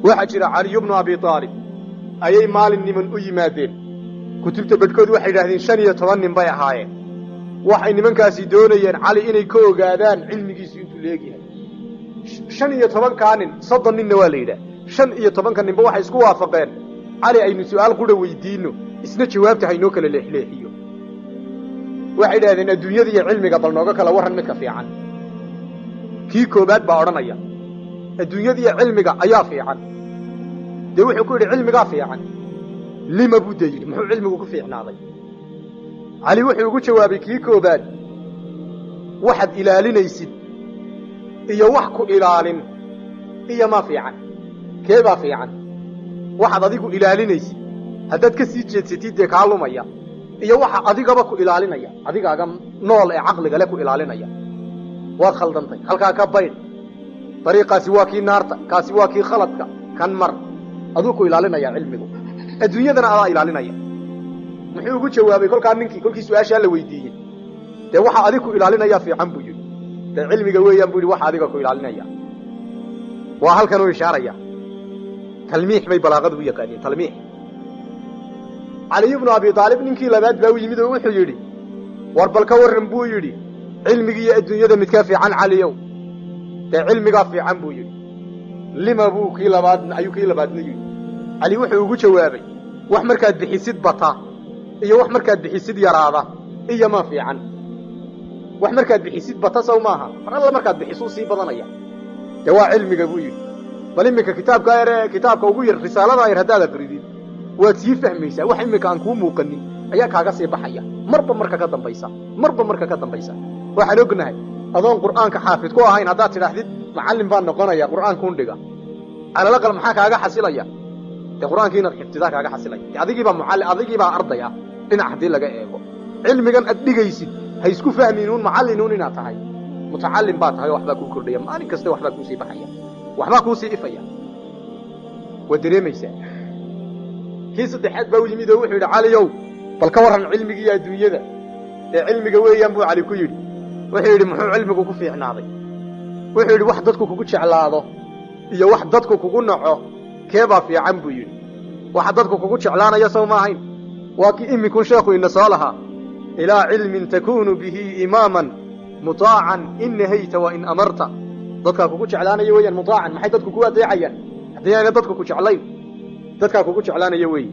Waxaa jira Caliyu bnu Abi Aalib ayay maalin niman u yimaadeen. Kutubta badhkood waxay yidhahdeen 15 nin bay ahaayeen. Waxay nimankaasi doonayeen Cali inay ka ogaadaan cilmigiisu intuu leegyahay. 15-kaa nin, 30 ninna waa la yidhaah, 15-ka ninba waxay isku waafaqeen Cali aynu su'aal qura weydiinno, isna jawaabta haynoo kala leexleexiyo. Waxay idhahdeen, adduunyada iyo cilmiga bal nooga kala warran midka fiican. Kii koobaad baa odhanaya, adduunyada iyo cilmiga ayaa fiican. Dee wuxuu ku yidhi, cilmigaa fiican. Lima buu dee yidhi, muxuu cilmigu ku fiicnaaday? Cali wuxuu ugu jawaabay kii koobaad, waxaad ilaalinaysid iyo wax ku ilaalin iyo ma fiican, kee baa fiican? Waxaad adigu ilaalinaysid haddaad ka sii jeedsatid dee kaa lumaya, iyo waxa adigaba ku ilaalinaya, adigaaga nool ee caqliga le ku ilaalinaya. Waad khaldantay, halkaa ka baydh, dariiqaasi waa kii naarta, kaasi waa kii khaladka, kan mar aduu ku ilaalinaya cilmigu, adduunyadana adaa ilaalinaya. Muxuu ugu jawaabay kolkaa ninkii kolkii su-aashaa la weydiiyey? Dee waxa adig ku ilaalinayaa fiican buu yidhi. Dee cilmiga weeyaan buu yidhi waxa adiga ku ilaalinaya. Waa halkanuu ishaaraya, talmiix bay balaaqadu u yaqaaniin, talmiix. Caliy bnu Abi Aalib ninkii labaad baa u yimid oo wuxuu yidhi, war bal ka warran buu yidhi, cilmigii iyo adduunyada midkaa fiican, Caliyow? Dee cilmigaa fiican buu yidhi. Lima buu kii labaad ayuu kii labaadna yidhi. Cali wuxuu ugu jawaabay, wax markaad bixisid bata iyo wax markaad bixisid yaraada iyo ma fiican? Wax markaad bixisid bata saw maaha, mar alla markaad bixisuu sii badanaya. Dee waa cilmiga buu yidhi. Bal iminka kitaabkaa yar ee kitaabka ugu yar, risaaladaa yar, haddaad aqridid waad sii fahmaysaa. Wax iminka aan kuu muuqanin ayaa kaaga sii baxaya marba marka ka dambaysa, marba marka ka dambaysa. Waxaan ognahay adoon qur'aanka xaafid ku ahayn haddaad tidhaahdid macallin baan noqonaya qur'aankuun dhiga, calalaqal maxaa kaaga xasilaya? Dee qur'aankii inaad xifdidaa kaaga xasilaya. Dee adigiibaa mucallim, adigiibaa arday ah. Dhinac haddii laga eego cilmigan aad dhigaysid, ha isku fahminuun macallinuun inaad tahay, mutacallim baa tahay oo waxbaa kuu kordhaya maalin kasta, waxbaa kuusii baxaya, waxbaa kuusii ifaya, waad dareemaysaa. Kii saddexaad baa u yimid oo wuxuu yidhi, Caliyow, bal ka warran cilmigiiyo adduunyada. Dee cilmiga weeyaan buu Cali ku yidhi. Wuxuu yidhi, muxuu cilmigu ku fiicnaaday? Wuxuu yidhi, wax dadku kugu jeclaado iyo wax dadku kugu naco keebaa fiican buu yidhi. Waxa dadku kugu jeclaanaya sow ma ahayn? Waa kii iminkun sheekhu ina soo lahaa, ilaa cilmin takunu bihi imaaman mutaacan in nahayta wa in amarta. Dadkaa kugu jeclaanaya weeyaan mutaacan. Maxay dadku ku adeecayaan haddii ayna dadku ku jeclayn? Dadkaa kugu jeclaanaya weeye.